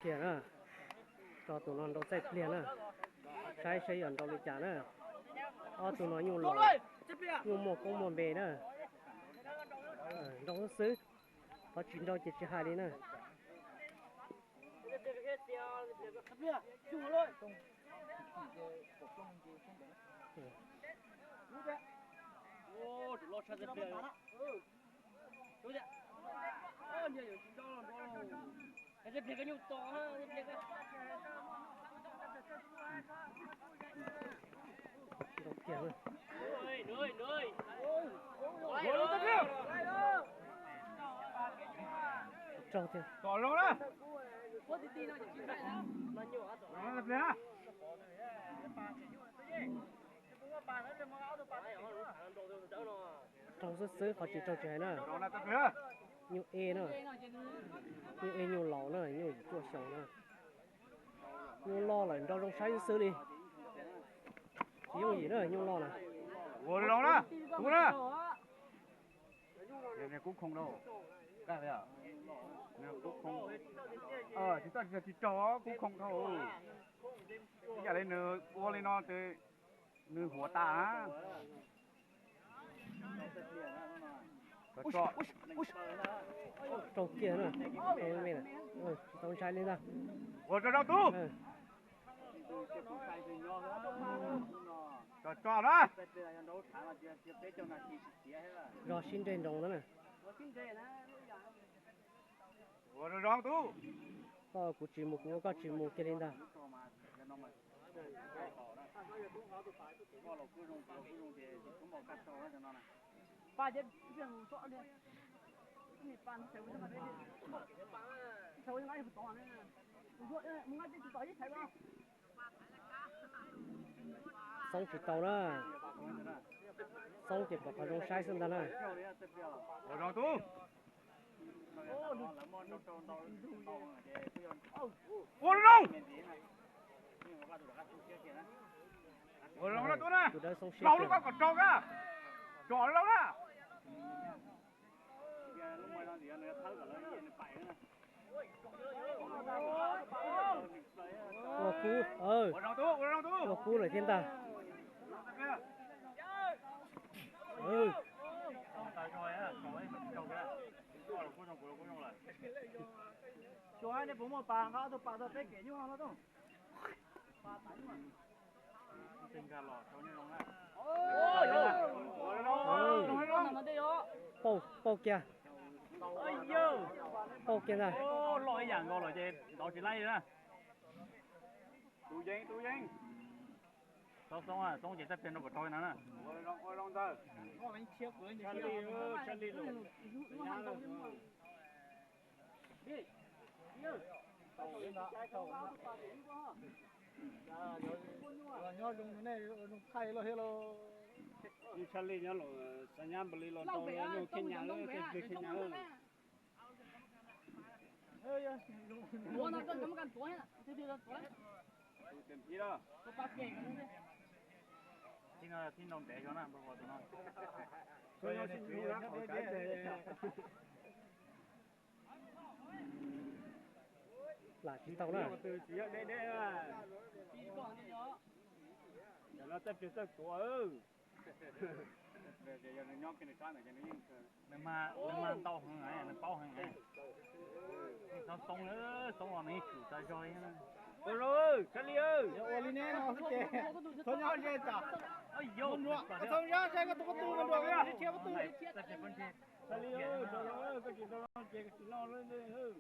Kiag na, tso tus no nrau txaij pliag na, saib saib yuav nrau li cas na. Ob tug no nyuj laus, nyuj muaj koob muaj npe na. Nrau xwb xwb, qhov tsis nrau ces tsis hais li na. Raug tiag. Raug xwb xwb, qhov tsis raug tsis hais na. Nyuj ej na, nyuj ej nyuj laus na, nyuj yim cuaj xyoo na. Nyuj loj lawm nrau zoo saib xwb xwb li. Tsis yooj yim na nyuj loj na. Ua zoo na, kuv na. Kub khoo dhau. Kub khoo. Tsis txhob tsis raug kub khoo dhau. Ib yam li nws ua li no ces nws huam tas na. Raug kiag na, tsis tau ntshai li ntag. Ua rau rau tub. Tso tso na. Zog sib ntseg nroos na. Ua zoo zoo tub. Koj kuv tsis mus kuv ua koj tsis mus kiag li ntag. Xoob tsis tau na. Xoob ces pom qhov zoo saib xwb ntag na. Ua zoo tub. Ua zoo. Ua zoo na tub na. Laus lub koj kom rau ka. Tsom laus na. Ua kub, ua kub lawm thiab ntag. Xyov nej puas muaj pas nqa ob tug pas txog peb kem nyuj no tub. Pauj, pauj kiag. Pauj kiag ntag. Loj ib yam nkaus lawm ces ntaus tsis laib li na. Tus yeej, tus yeej. Xoob, Xoob, Xoob ces txaij pliag nrau kom rau na. Nyob zoo nej zoo thaij los thiab los. Tshaj Lij nyob los xa nyab npaum li los nrau nyuj thiab nyab, tej plig thiab nyab. Tib no tib nrau ntev zog na, npawg Huas tus no. Lam tsis tau na. Nws mas ntau heev, nws paub heev. Xoob, Xoob los nws yeej tsum tau zog li. Ua zoo, Tshaj Lij, ua li neb no xwb ces txhob nyob ze tsam. Xoob, Xoob, saib koj tus koj tu nruam, Tshaj Lij, koj tsis nrau ces koj tsis noj.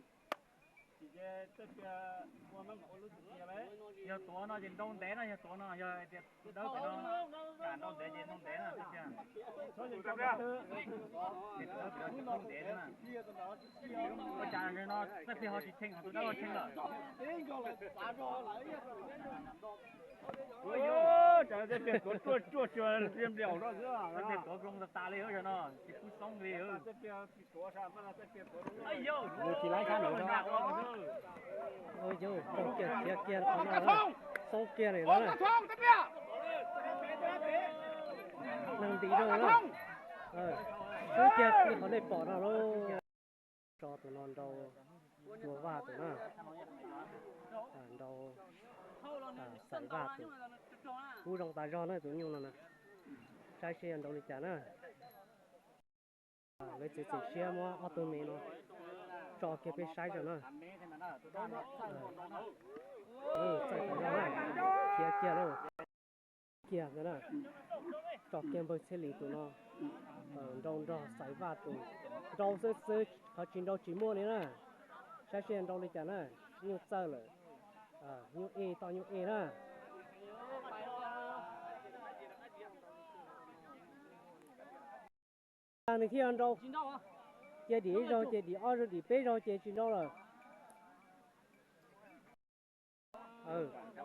Yog tuav no ces nrau ntev no, yog tuav no yog tias tus dawb pem no kam nrau ntev ces nrau ntev na. Ua cas no txaij pliag ho tsis cheem, ho tus dawb ho cheem lawm. Txaij pliag tuav ruaj ruaj xwb, txaij pliag tuav zoo tas tas li, zaum no tsis kub Xoob li. Mus tsis laib sab ntawd. Pauj kiag khiav kiag qhov no, Xoob kiag li no. Neeg ntim zoo na. Xoob kiag li qhov nej pom no lauj. Tso tus no nrau Cua Vaj tus na. Nrau Xaiv Vaj tus, kub zoo tas zog na tus nyuj no na. Saib seb yog nrau li cas na. Lawv txiav txim siab muab ob tug me no tso kiag peb saib tso na. Txawj tas zog na, khiav kiag lauj. Kiag ntawd na, tso kiag npawg Txhiaj Lis tus no. Nrau nrog Xaiv Vaj tus, nrau xwb xwb qhov tsis nrau tsis muaj li na. Saib seb nrau li cas na, nyuj txawj lawm, nyuj ej toj nyuj ej na. Nws thiaj nrau, ces dim ib zaug ces dim ob zaug dim peb zaug ces tsis nrau lawm.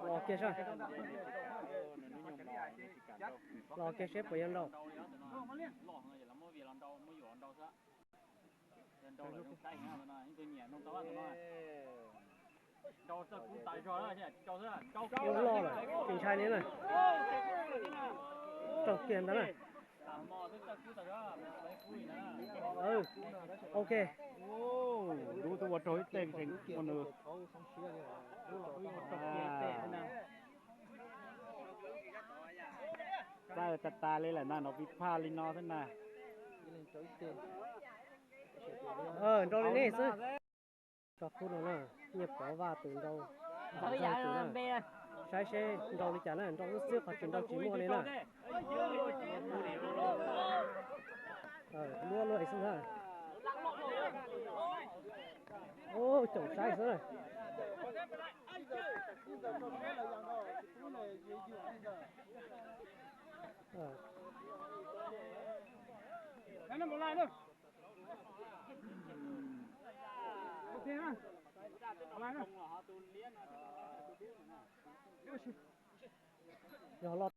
Los kiag saib, los kiag seb puas yuav nrau. Ua loj lawm tsis ntshai li na. Raug kiag ntag na. Ok. Dub twb ua raug ib teg mus nws. Txawj tas tas li lawm na, nrau pib phaj li no xwb na. Nrau li nej xwb. Tso khub no na, Nyiaj Pov Vaj tus nrau, Ntxoov Yaj tus na. Saib seb nrau li cas na, nrau xwb xwb qhov tsis nrau tsis muaj li na. Luaj luaj xwb na. Ub, caum saib xwb na. Yog loj